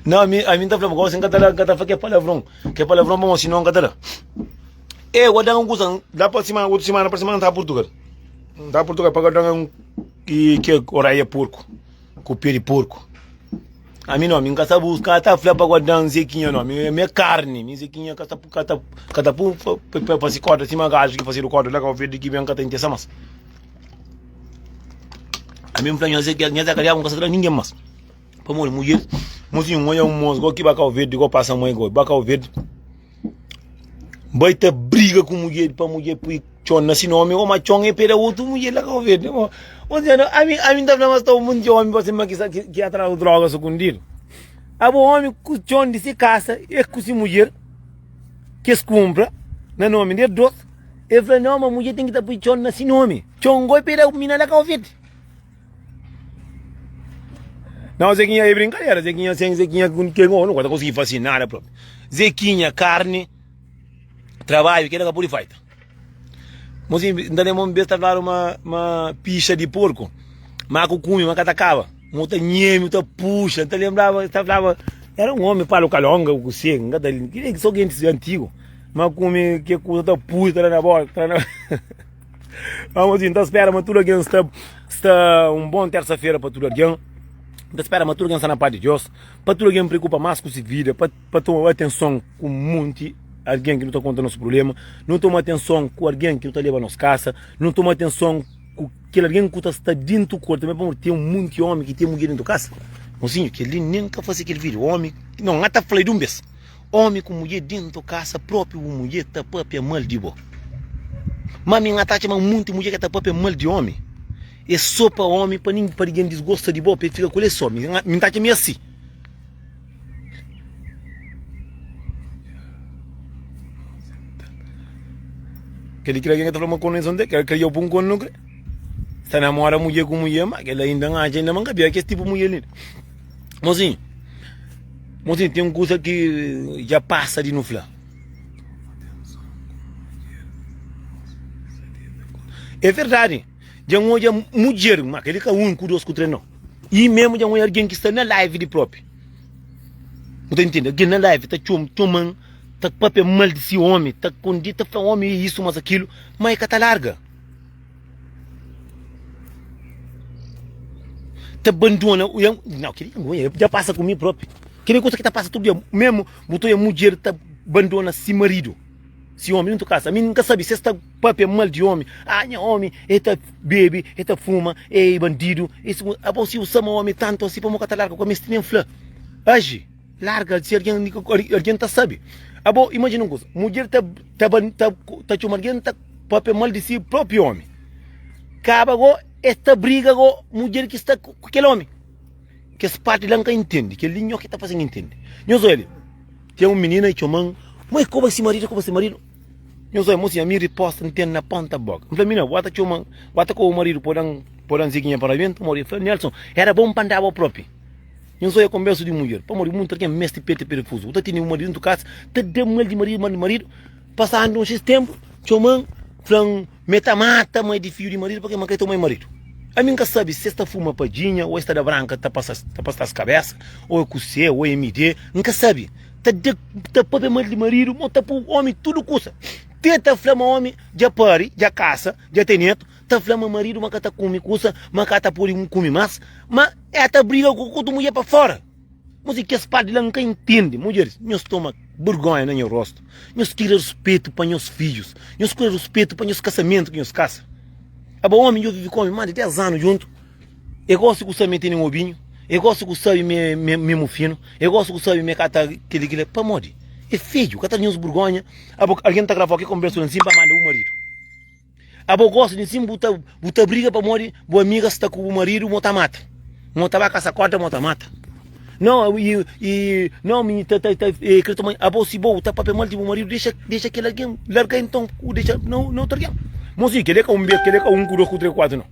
[SPEAKER 1] Nau, ami, ami N ta fla, gosi N ka ta da, N ka ta fla ke palavron, ke palavron pamodi sinon N ka ta da. E, guarda un kusa, la pa simana, otu simana, pa simana N ta Purtugal. N ta Purtugal pa guarda un ki ke oraia porku, ku pe di porku. Ami no, mi ka sa buska, ta fla pa guardan Zequinha no, mi mi é carne, mi Zequinha ka ta ka ta ka ta pu pa fasi corda sima gajo ki fasidu corda la Cabo Verde ki ben ka ta intesa mas. Ami n'fla nha Zequinha, nha Zé Diabu n'ka sa tra ninguém mas. Pamodi mudjer, mozinho n'odja un mos go ki ba Cabo Verde go pasa mãe go, ba Cabo Verde. Bai ta briga ku mudjer pa mudjer pui txon na si nomi ô ma txon é peda otu mudjer la Cabo Verde. Ô seja, ami ami ta fla ma sta un monti omi pa sima ki sa ki atras di droga sukundidu. Abo omi ku txon di si kasa e ku si mudjer ki es kunpra na nomi di es dos, e fla nau ma mudjer ten ki ta pui txon na si nomi. Txon goi peda mina la Cabo Verde. Não, Zequinha é brincadeira. Zequinha sem Zequinha com quem não vai conseguir fazer nada próprio. Zequinha, carne, trabalho, que ela pode fazer. Mozinho, ainda lembro um besta falar uma, uma picha de porco. Mas com cume, mas catacava. Muta nheme, muta puxa. Tá lembrava, tá falava. Era um homem para o calonga, o cego, só gente antigo. Mas come que coisa tá puxa, tá na boca, tá na. Vamos assim, ta spera ma tudu algen sta sta un bon tersa-fera pa tudu algen. Ta spera ma tudu algen sta na paz di Deus, pa tudu algen preokupa mas ku si vida, pa pa toma atenson ku monti algen ki nu ta konta nos problema, nu toma atenson ku algen ki nu ta leba nos kasa, nu toma atenson ku kel algen ku ta sta dintu ku el tanbe, pamodi ten monti omi ki ten mudjer dintu kasa. Mosinhu, kel-li nen ka fase kel video, omi, non, N ta fla-l di un bes. Omi ku mudjer dentu kasa propi bu mudjer ta papia mal di bo. Ma mi nha ta atxa ma munti mudjer ka ta papia mal di omi e so pa omi pa nin pa digen disgosta di bo pa e fika ku el e so. Mi mi ta atxa mi asi. Kel ki algen ka ta fla ma konu e son te kel kria bu un konu kre sta namora mudjer ku mudjer ma kel ainda n atxa inda ma n ka bira kes tipu mudjer li. Mozinho, mozinho, tem kusa ki dja pasa di nu fla. É verdadi, dja N odja mudjer, ma kel-li ka un, ku dos, ku três, nau. I memu dja N odja algen ki sta na live di propi. Bu ta intende? Algen na live ta txoma, txoma-m, ta papia mal di si omi, ta kondi, ta fla omi é isu, mas akilu, ma e ka ta larga. Ta bandona Não, kel li dja pasa ku mi propi. Kel li kusa ki ta pasa tudu dia. Memu bu ta oja mudjer ta bandona si maridu, si omi dentu kasa. Ami N ka sabi si es ta papia mal di omi. Ah, nha omi e ta bebe, e ta fuma, e bandidu. Abo si bu sama omi tantu asi, pamo ka ta larga ku el? Mesti nen fla. Aji. Larga si algen algen ta sabe. Abo imajina un kuza, mudjer ta ta ta ta txoma algen ta papia mal di si propi omi. Kaba go es ta briga go mudjer ki sta ku kel omi. Kes parti la N ka intende, kel li nho ki ta faze-m intende. Nhos oja li, ten un minina i txoma-m, ma e koba si maridu, e koba si maridu. Nhos oja, mosinha, mi riposta N ten na ponta boka. N fla, minina, bu ata txoma-m, bu ata koba bu maridu pa da-m pa da-m ziginha pa rabenta? Modi? El fla, Nelson, era bon pa N daba propi. Nhos oia konbersu di mudjer, pamodi munti algen meste peta parafuzu. Bu ta tene un maridu dentu kasa, ta da mal di maridu, mal di maridu, pasandu un xis tenpu. Txoma-m, fla-m ma e ta mata mai di fidju di maridu pake ma ka e toma e maridu. Ami N ka sabe si es ta fuma padjinha ô es ta da branka ta pasa ta pasa-s kabésa ô é kusé ô é MD, N ka sabe. Ta da ta pâpia mal di maridu, ma ta pô ómi tudu kusa. Te ta fla ma ómi dja pari, dja kasa, dja ten netu, ta fla ma maridu ma ka ta kume kusa, ma ka ta pode kume más, ma e ta briga ku otu mudjer pa fóra. Mos kes parti la N ka intende. Mudjeris, nhos toma burgonha na nhos rostu. Nhos tira ruspetu pa nhos fidjus. Nhos kura ruspetu pa nhos kasamentu ki nhos kasa. Abo omi, nho vive ku omi más di 10 anu djuntu. E gosi ku sabe ma e tene un obinhu. E gosi ku sabe ma e mufinu. E gosi ku sabe ma e ka ta kili kila. Pamodi? E fidju, ka ta da nhos burgonha. Abo, algen ta grava ki konbersu la nsin pa manda bu maridu. Abo gosta di sin bu ta bu ta briga pamodi bu amiga sta ku bu maridu mo ta mata mo ta ba kasa korta mo ta mata no i i no mi ta ta ta e kre toma abo si bo ta papia mal di bu maridu dexa dexa kel algen larga enton ku dexa no no otu algen mo si kele ka un bes kele ka un ku dos ku tres ku kuatru no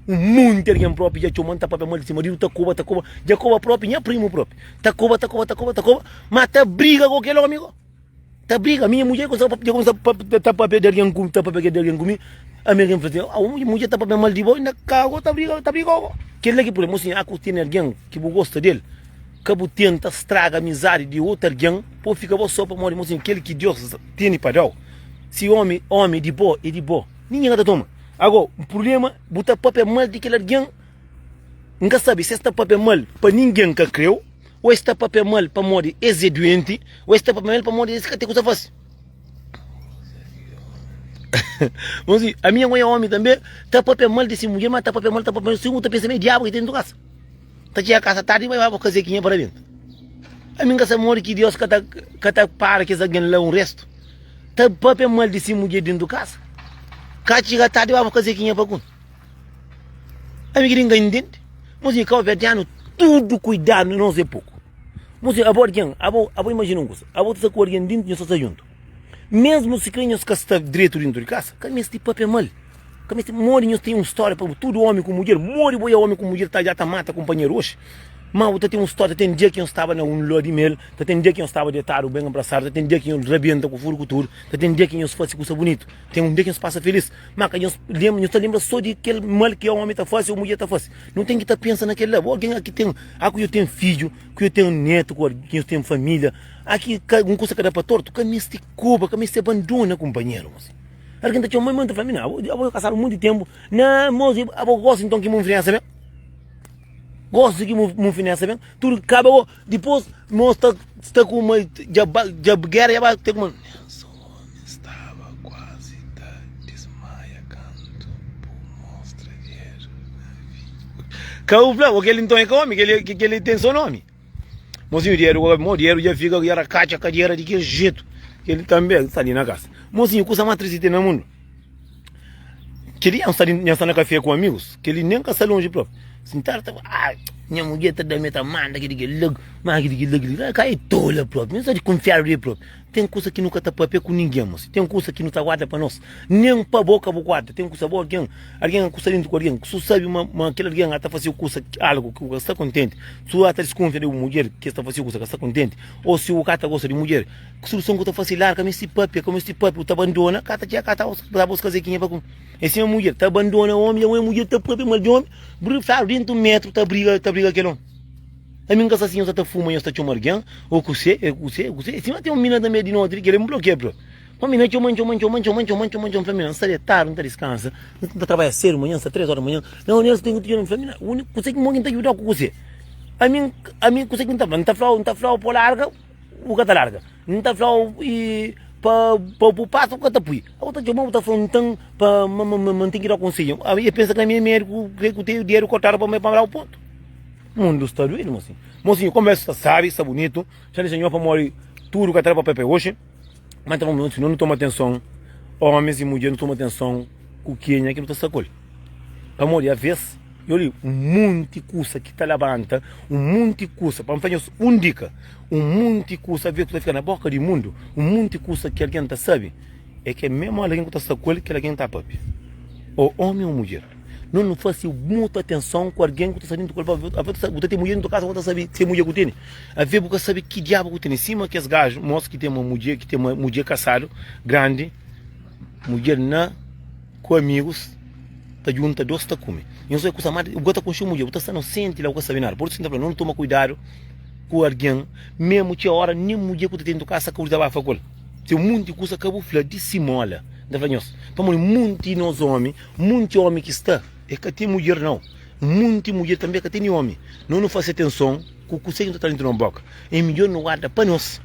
[SPEAKER 1] un monti algen propi dja txoma ta papia mal di si maridu ta koba ta koba dja koba propi nha primu propi ta koba ta koba ta koba ta koba ma ta briga ku kel omi go. Ta briga, minha mudjer kumsa dja kumsa ta papia di algen ku ta papia di algen ku mi, ami algen fla sin, ah mudjer ta papia mal di bo, inda ka go ta briga ta briga go. Kel-la ki prublema, sin aku tene algen ki bu gosta del, ka bu tenta straga amizadi di otu algen pa bu fika bo so, pamodi mo sin kel ki Deus tene pa dau, si omi omi di bo e di bo, ningen ka ta toma. Ago prublema bu ta papia mal di kel algen, N ka sabe si es ta papia mal pa ningen ka kreu. Ô es ta papia mal pamodi es é duenti, ô es ta papia mal pamodi es ka ten kusa fase. Vamos dizer, a minha mãe é homem também, ta papia mal de si mulher, mas ta papia mal, ta papia mal, si ta pensa meio diabo que tem dentro de casa. Ta chega a casa tarde e vai vai fazer quinha para dentro. A mim ka mori que Deus ka ta ka ta para que alguém lá um resto. Ta papia mal de si mulher dentro de casa. Ka chega tarde vai fazer quinha para com. Ami ki ninguém entende. Mozinho, cabo-verdiano, tudo cuidado, nos é pouco. Mozinho, abo alguém, abo, abo imagina um coisa, abo ta com alguém dentro, nhos ta sta junto. Mesmo se crê nhos ka sta direito dentro de casa, ka meste papia mal. Ka meste, modi nhos tem um história pa tudo homem com mulher, modi boi homem com mulher tá já ta mata companheiro hoje. Mas bu ta tem um história, tem dia que nhos estava na um lua de mel, ta tem dia que nhos estava deitado bem abraçado, ta tem dia que nhos rabenta com furo com tudo, ta tem dia que nhos faz coisa bonito, tem um dia que nhos passa feliz. Má ka nhos lenbra, nhos ta lenbra sô di kel mal ki ómi ta faze ô mudjer ta faze. Nu ten ki ta pensa na kel-la. Bo algen ki ten, a ku yo ten fidju, ku yo ten nétu, ku yo ten família, a ki ka un kusa ka da pa tortu, ka meste koba, ka meste abandona kunpanheru. Mos. Algen ta txoma, ma ta fla, mina, abo, abo kasadu monti ténpu, na, mos, abo gosta nton ki munfinansa ben? Gosta ki munfinansa ben? Tudu kaba bo, dipôs mos ta sta ku uma, dja ba, dja géra dja ba te ku uma.
[SPEAKER 2] Nelson Omi staba kuazi ta dismaia kantu bu mostra dedu na vídiu.
[SPEAKER 1] Ka bu fla, kel nton é ka omi, kel-li ten so nomi. Mosinhu dedu, mo dedu dja fika dja rakatxa kadera di kel jetu. Kel-li tanbe sta li na kasa. Mosinhu, kusa más tristi ten na mundu. Kel-li nha sta nha sta na kafé ku amigus, kel-li nen ka sta lonji propi. Sintadu ta fla, ah, nha mudjer ta da-m, ta manda kel-li, kel-la, ma kel-li, kel-la, kel-li. Ka é tola propi, nha sta dikunfiadu di el propi. Ten kusa ki nu ka ta papia ku ningen, mos. Ten kusa ki nu ta guarda pa nos. Nen pa bo ka bu guarda. Ten kusa bo algen, algen ku sta dintu ku algen, su sabi ma, ma kel algen ata fasiu kusa, algu ki bu ka sta kontenti, su ata diskunfia di bu mudjer ki sta fasiu kusa ka sta kontenti, o si bu ka ta gosta di mudjer, suluson ku ta fasi larga, ka misti papia, ka misti papia, bu ta bandona, ka ta txega, ka ta ta buska zekinha pa kume. E sima mudjer ta bandona omi, dja mudjer ta papia mal di omi, bri fladu dentu metru ta briga, ta briga kel omi. Ami nka sa si nhos sa ta fuma nhos ta txoma argen ô kuse e kuse e kuse e sima ten un mina tanbe di noti li kel-li N blokia bro pa mina txoma txoma txoma txoma txoma txoma txoma N fla mina N sta detadu N ta diskansa N ta trabadja sedu manhan N sta 3 ora di manhan Nau Nelson ten ki txoma N fla mina uni kuse ki mo ki N ta djudau ku kuse ami ami kuse ki N ta fla N ta flau N ta flau pa larga bu ka ta larga N ta flau i pa pa bu pasa bu ka ta pui abo ta txoma bu ta fla ntan pa ma ma ma N ten ki dau konsedju ami e pensa ki ami é médiku ku ten dedu kortadu pa pa dau pontu. Mundu sta duedu mosinhu. Mosinhu, konversa sta sabi, sta bunitu. Xa dexa nho pamodi tudu ka ta da pa papia oxi. Ma ta fla, si no toma atenson, omis i mudjer, no toma atenson ku kenha ki no ta sta ku el. Pamodi aves, yo li, un monti kusa ki ta labanta, un monti kusa, pa N fla nhos un dika, un monti kusa aves ku ta fika na boka di mundu, un monti kusa ki algen ta sabi, é ke memu algen ku ta sta ku el, kel algen ta papia. Ô omi ô mudjer. No nu fasi mutu atenson ku algen ku ta sta dintu ku el. Bu ta ten mudjer dintu kasa, bu ka ta sabi si é mudjer ku tene. Ave bu ka sabi ki diabu ku tene. Sima kes gaju, mos ki ten uma mudjer, ki ten uma mudjer kasadu, grandi. Mudjer na ku amigus ta djunta dos ta kume. Nhos oi kusa ma bu ka ta konxe mudjer, bu ta sta nosenti la bu ka sabe nada. Pur isu ki N ta fla, no toma kuidadu ku algen, memu txeu ora nen mudjer ku ta ten tu kasa ka bu dizabafa ku el. Ten munti kusa ka bu fla di simola. N ta fla nhos, pamodi munti nos omi, munti omi ki sta, e ka ten mudjer nau. Munti mudjer tanbe ka tene omi. No nu fase atenson ku kuse ki no ta tra dentru no boka. E midjor no guarda pa nos.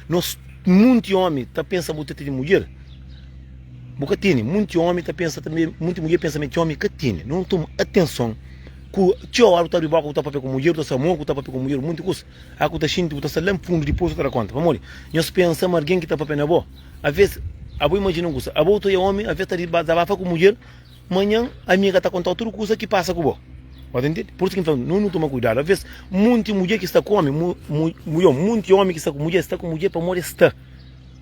[SPEAKER 1] Nos munti omi ta pensa bu ta tene mudjer, bu ka tene. Munti omi ta pensa tanbe, munti mudjer pensa ma ti omi ka tene. No toma atenson ku txeu ora bu ta abri boka bu ta papia ku mudjer, bu ta sta amor, bu ta papia ku mudjer munti kusa. A ku ta xinti bu ta sta la fundu dipos bu ta da konta. Pamodi nhos pensa ma algen ki ta papia na bo. Aves, abo imajina un kusa, abo ta oja omi, aves ta dizabafa ku mudjer, manhan amiga ta kontau tudu kusa ki pasa ku bo. Bo ta ntende? Pur isu ki N fla, no nu toma kuidadu. Aves, munti mudjer ki sta ku omi, mu, munti omi ki sta ku mudjer, sta ku mudjer pamodi es sta,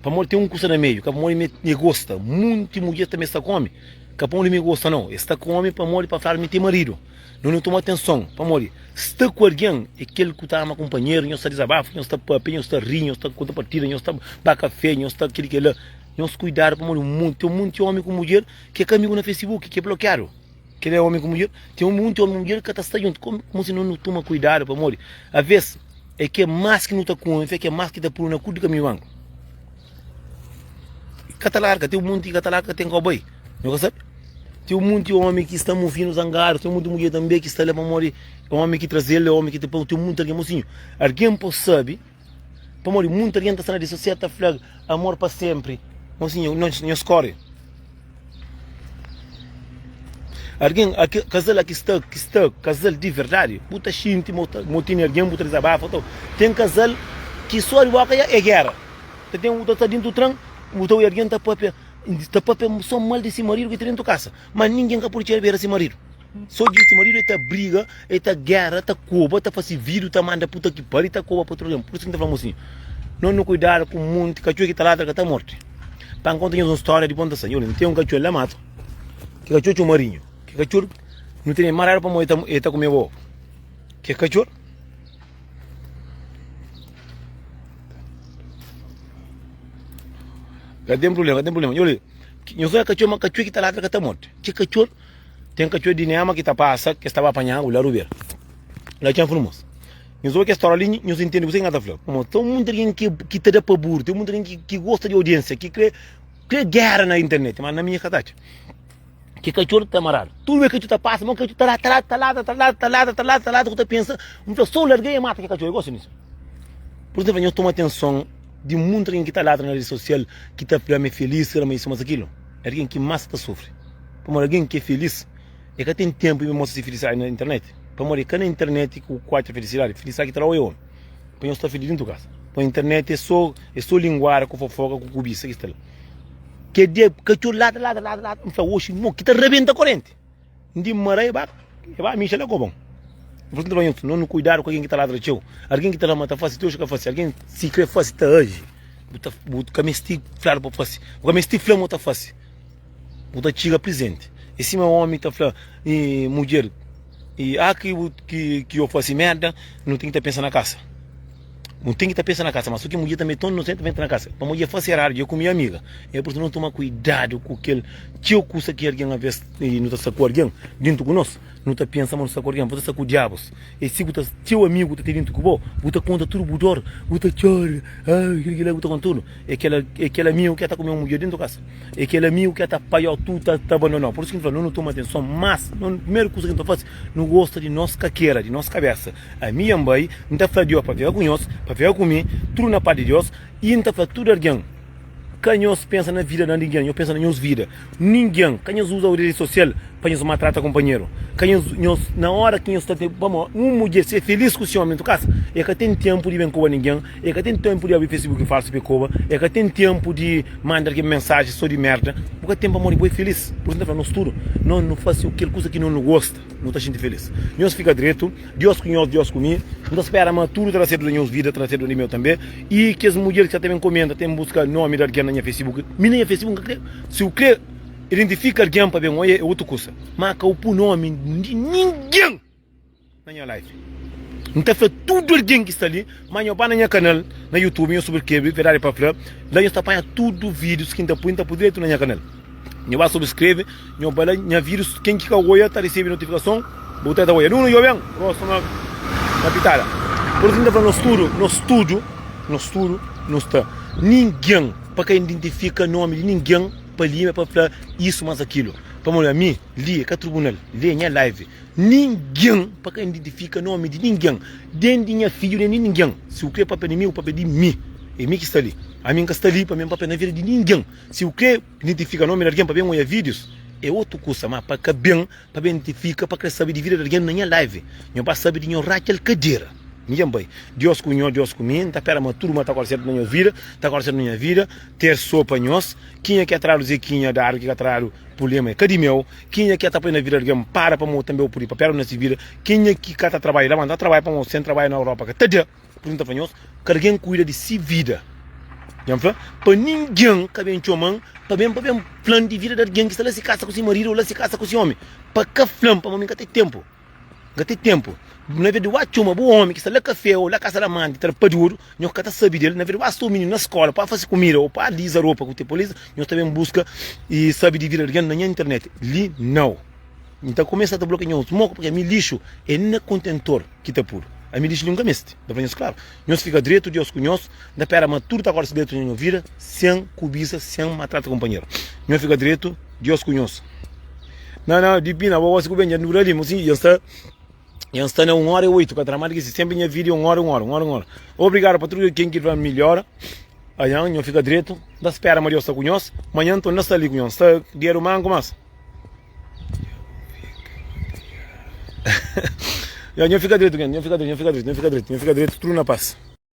[SPEAKER 1] pamodi ten un kusa na meiu, ka pamodi mi e gosta. Munti mudjer tanbe sta ku omi, ka pamodi mi gosta nau, es sta ku omi pamodi pa fladu mi ten maridu. No nu toma atenson, pamodi sta ku algen é kel ku ta ama kunpanheru, nhos ta dizabafa, nhos ta papia, nhos ta ri, nhos ta konta partida, nhos ta ba kafé, nhos ta kel kel la. Nhos kuidadu pamodi un ten monti omi ku mudjer ki é ka amigu na facebook, ki é blokiadu. Kel é omi ku mudjer, ten monti omi ku mudjer ki ka ta sta djuntu. Komu si no nu toma kuidadu pamodi aves é ke mas ki nu ta kunfia, ke mas ki ta puru na ku di kaminhu banku. Ka ta larga, ten monti ki ka ta larga, ka ten kau bai. Nhu ka sabe? Ten un monti omi ki sta mufinu zangadu, ten monti mudjer tanbe ki sta la pamodi é omi ki traze-l, é omi ki ta pô-l. Ten monti algen, mosinhu, algen pode sabe pamodi monti algen ta sta na redi sosial ta fla amor pa senpri. Mosinhu, nhos kóre. Algen, kazal la ki sta, ki sta kazal di verdadi, bu ta xinti ma bu tene algen, bu ta dizabafa. Ten kazal ki sô di bóka é géra. Ta ten, bu ta sta dintu tren, bu ta obi algen ta pâpia. Ta papia so mal di si maridu ki ta dentu kasa, ma ningen ka pudi txera bera si maridu. So di si maridu e ta briga, e ta gera, ta koba, ta fasi vidiu, ta manda puta ki pari, ta koba pa tudu algen. Pur isu ki N ta fla mosinhu, no no kuidadu ku monti katxor ki ta ladra ka ta morti. Pa N konta nhos un storia di Ponta San. N ten un katxor la matu, ki katxor txoma Marinhu. Ki katxor nu tene maradu pamodi e ta kumeba ovu. Ki katxor. Ka ten problema, ka ten problema. Nhos li, nhos oja katxor, ma katxor ki ta ladra ka ta morte. Ki katxor, ten katxor di Nema ki ta pasa, ki sta ba panha agu la rubera, la Txan Formosa. Nhos obi kes stória li, nhos intende kuzê ki N ta fla. Pamodi ten monti algen ki, ki ta da pa buru, ten monti algen ki, ki gosta di audiensia, ki kre, kre géra na internet, ma na mi ka ta atxa. Ki katxor ta maradu. Tudu bes katxor ta pasa, ma katxor ta ladra, ta ladra, ta ladra, ta ladra, ta ladra, ta ladra, ku ta pensa, N fla, so larga e mata ki katxor, e gosta nisu. Pur isu N fla, nhos toma atenson di monti algen ki ta ladra na redi sosial, ki ta fla ma é felis, ma isu, ma akilu. É algen ki mas ta sufri. Pamodi algen ki é felis, e ka ten tenpu di mostra si filisidadi na internet. Pamodi é ka na internet ki ku atxa filisidadi. Filisidadi ki ta da oia omi. Pa nhos sta filis dentu kasa. Pa internet é so, é so linguada ku fofoka ku kubisa ki sta la. Kel dia katxor ladra ladra ladra ladra N fla oxi mo ki ta rabenta korenti N di mara e ba e ba mixa la kobon N fla sinta nho no kuidadu ku algen ki ta ladra txeu algen ki ta fla ma ta fasi ti oxi ka fasi algen si kre fasi ta aji bu ta bu ka misti fladu pa fasi bu ka misti fla ma bu ta fasi bu ta txiga prizenti é sima omi ta fla mudjer i ah ki bu ki ki yo fasi merda nu ten ki ta pensa na kasa. Nu ten ki ta pensa na kasa, ma so ki mudjer tanbe ton inosenti tanbe ta na kasa. Pa mudjer fase eradu dja ku mi amiga. E pur isu nu toma kuidadu ku kel txeu kusa ki algen aves nu ta sta ku algen dintu ku nos, nu ta pensa ma nu sta ku algen, bu ta sta ku diabus. E si bu ta txeu amigu ta ten dintu ku bo, bu ta konta tudu bu dor, bu ta txora, ai kel kila bu ta konta tudu. E kel e kel amigu ki ta kume un mudjer dintu kasa. E kel amigu ki ta paiau tudu ta ta abandonau. Pur isu ki nu fla nu toma atenson mas primeru kusa ki nu ta fase nu gosta di nos kakera, di nos kabesa. Ami N bai, N ta fla Diós pa fika ku nhos, pa fika ku mi, tudu na pas di Diós, i N ta fla tudu algen, ka nhos pensa na vida na ningen, nhos pensa na nhos vida. Ningen, ka nhos uza redi sosial pa nhos maltrata kunpanheru. Ka nhos, nhos, na óra ki nhos ta ten, pamodi un mudjer si é filís ku se ómi na kasa, el ka ten ténpu di ben koba ningen, el ka ten ténpu di abri Facebook falsu pa el koba, el ka ten ténpu di manda algen mensaji sô di mérda. Bu ka ten pamodi bo é filís. Pur isu N ta fla nos tudu, nos nu fase kel kuza ki nos nu gosta. Nu ta xinti felis. Nhos fika dretu. Dios ku nhos, Dios ku mi. N ta spera ma tudu ta da sertu na nhos vida, ta da sertu na di meu tanbe. I kes mudjer ki sa ta ben komenta, ten buska nomi di algen na nha Facebook. Mi na nha Facebook N ka kre. Si u kre identifika algen pa ben oia, é otu kusa. Ma ka u pu nomi di ningen na nha live. N ta fla tudu algen ki sta li ma nho ba na nha kanal na YouTube, nho subskrebe Verdadi pa Fla, la nho ta panha tudu vídius ki N ta pui, N ta pui diretu na nha kanal. Nho ba subskrebe, nho ba la nha vídius, ken ki ka oia ta resebe notifikason, bu ta ta oia. Nunu, nho ben, rostu na na pitada. Pur isu N ta fla nos tudu, nos tudu, nos tudu nu sta. Ningen pa ka identifika nomi di ningen pa li pa fla isu mas akilu. Pamodi ami li é ka tribunal, li é nha live. Ningen pa ka identifika nomi di ningen, den di nha fidju, den di ningen. Si bu kre papia di mi, bu papia di mi. É mi ki sta li. Ami N ka sta li pa mi N papia na vida di ningen. Si bu kre identifika nomi di algen pa ben oia vídius, é otu kusa. Ma pa ka ben pa ben identifika, pa kre sabe di vida di algen na nha live, nho ba sabe di nho ratxa el kadera. Mi dja N bai. Dios ku nho, Dios ku mi. N ta pera ma tudu ma ta kore sertu na nho vida, ta kore sertu na nha vida. Ter so pa nhos. Kenha ki atradu Zekinha dadu ki ka tradu pulema é ka di meu. Kenha ki ata poi na vida di algen para pamo tanbe bu pudi papiadu na si vida. Kenha ki ka ta trabadja labanta trabadja pamo sen trabadja na Europa ka ta da. Pur isu N ta fla nhos, ka algen kuida di si vida. Dja N fla pa ningen ka ben txoma-m pa ben pa ben fla-m di vida di algen ki sta la si kasa ku si maridu ô la si kasa ku si omi. Pa ka fla-m pamo mi N ka ten tenpu. N ka ten tenpu. Na vez di ba txoma bu omi ki sta la kafé ô la kasa la manti ta padjudu, nhos ka ta sabe del. Na vez di ba sta mininu na skola pa fase kumida ô pa liza ropa ku te pa liza, nhos ta ben buska i sabe di vida di algen na nha internet. Li nau. N ta kumesa ta blokia nhos moku pabia mi lixu é na kontentor ki ta pudu. Ami lixu li N ka meste. N ta fla nhos klaru. Nhos fika dretu, Deus ku nhos. N ta pera ma tudu ta kore dretu na nhos vida, sen kubisa, sen maltrata kunpanheru. Nhos fika dretu, Deus ku nhos. Na na di pina bo gosi ku ben dja dura li, mo si dja sta dja sta na 1 ora e 8 ka tra más di ki si. Senpri nha vida é 1 ora 1 ora 1 ora 1 ora. Obrigadu pa tudu ken ki fla milhora. Ayan nho fika dretu. N ta spera ma Deus sta ku nhos. Manhan nton N ta sta li ku nhos. N sta dia dumangu mas. Nho fika dretu, nho fika dretu, nho fika dretu, nho fika dretu, nho fika dretu, tudu na pas.